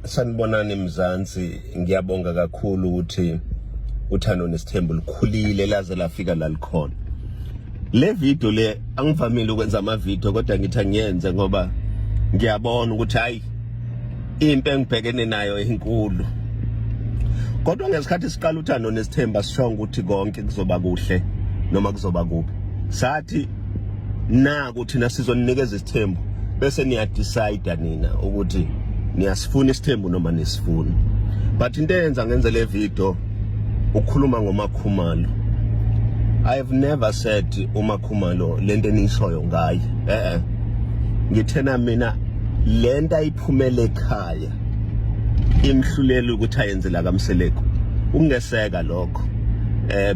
Sanibonani Mzansi, ngiyabonga kakhulu ukuthi uthando nesithembu likhulile laze lafika la likhona. Le video le, angivamile ukwenza ama video, kodwa ngithi angiyenze ngoba ngiyabona ukuthi hayi, impi engibhekene nayo inkulu. Kodwa ngesikhathi siqala uthando nesithembu, asishongo ukuthi konke kuzoba kuhle noma kuzoba kubi. Sathi naku, thina sizonikeza isithembu, bese niya-decide nina ukuthi niyasifuna isithembu noma nisifuna. But into eyenza ngenze le video ukukhuluma ngoMakhumalo. I have never said uMakhumalo lento enishoyo ngaye. Ngithena mina lento ayiphumele ekhaya imhlulela ukuthi ayenze la kaMseleku, ukungeseka lokho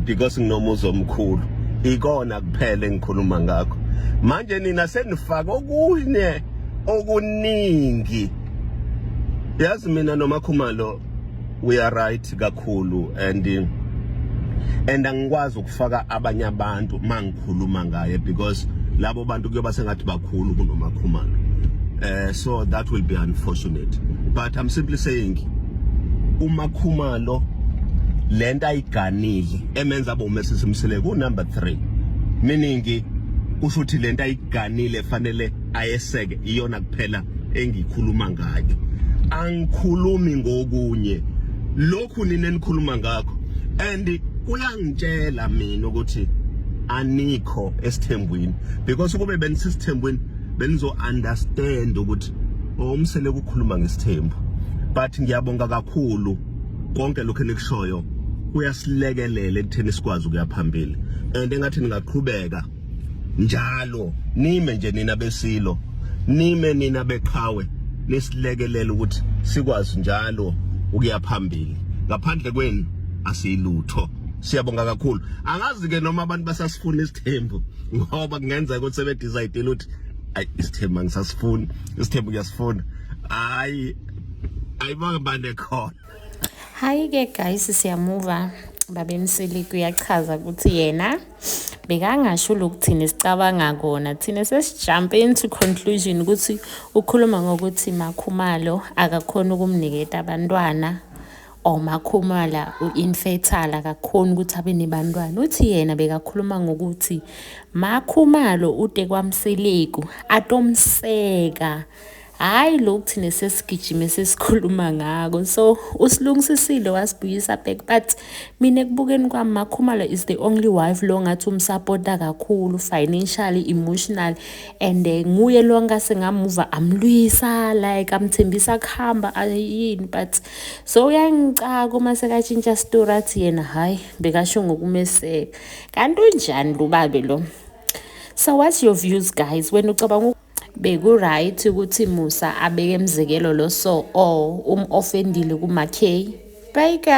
because nginomuzi omkhulu, ikona kuphela engikhuluma ngakho. Manje nina senifaka okunye okuningi. Yazi, mina noMakhumalo we are right kakhulu, and angikwazi ukufaka abanye abantu mangikhuluma ngaye because labo bantu kuyoba sengathi bakhulu kunoMakhumalo, so that will be unfortunate. But I'm simply saying uMakhumalo lento ayiganile emenza abe uMrs Mseleku number 3, meaning kusho ukuthi lento ayiganile fanele ayeseke, iyona kuphela engikhuluma ngayo. Angikhulumi ngokunye lokhu nina enikhuluma ngakho, and kuyangitshela mina ukuthi anikho esithembwini, because kube benisisithembwini benizo understand ukuthi uMseleku ukukhuluma ngesithembu. But ngiyabonga kakhulu, konke lokho enikushoyo kuyasilekelela ekutheni sikwazi ukuya phambili, and engathi ningaqhubeka njalo, nime nje nina besilo, nime nina beqhawe, nisilekelela ukuthi sikwazi njalo ukuya phambili. Ngaphandle kwenu asiyilutho. Siyabonga kakhulu. Angazi ke noma abantu basasifuna isithembu, ngoba kungenzeka ukuthi sebe-decide ukuthi ayi, isithembu angisasifuni, isithembu ngiyasifuna. Hayi, ayibonge bande khona. Hayi-ke guys, siyamuva babeMseleku uyachaza ukuthi yena bekangasho lokhu thina sicabanga kona. Thina sesijump into conclusion ukuthi ukhuluma ngokuthi Makhumalo akakhoni ukumniketa abantwana or Makhumalo u-infertile, akakhoni ukuthi abe nebantwana. Uthi yena bekakhuluma ngokuthi Makhumalo ute kwaMseleku atomseka, hhayi lokhu thina sesigijime sesikhuluma ngako. So usilungisisile, wasibuyisa back. But mina ekubukeni kwami, Makhumalo is the only wife lo ngathi umsapota kakhulu financially, emotionally, and nguye lo ngase ngamuva amlwisa, like amthembisa kuhamba yini. But so uyangicaka uma sekatshintsha story, athi yena hhayi, bekasho ngokumeseka. Kanti unjani lo babe lo? So what's your views, guys? Wena ucabanga beku-right ukuthi Musa abeke emzekelo lo so or um-offendile kuma-K? Bye guys.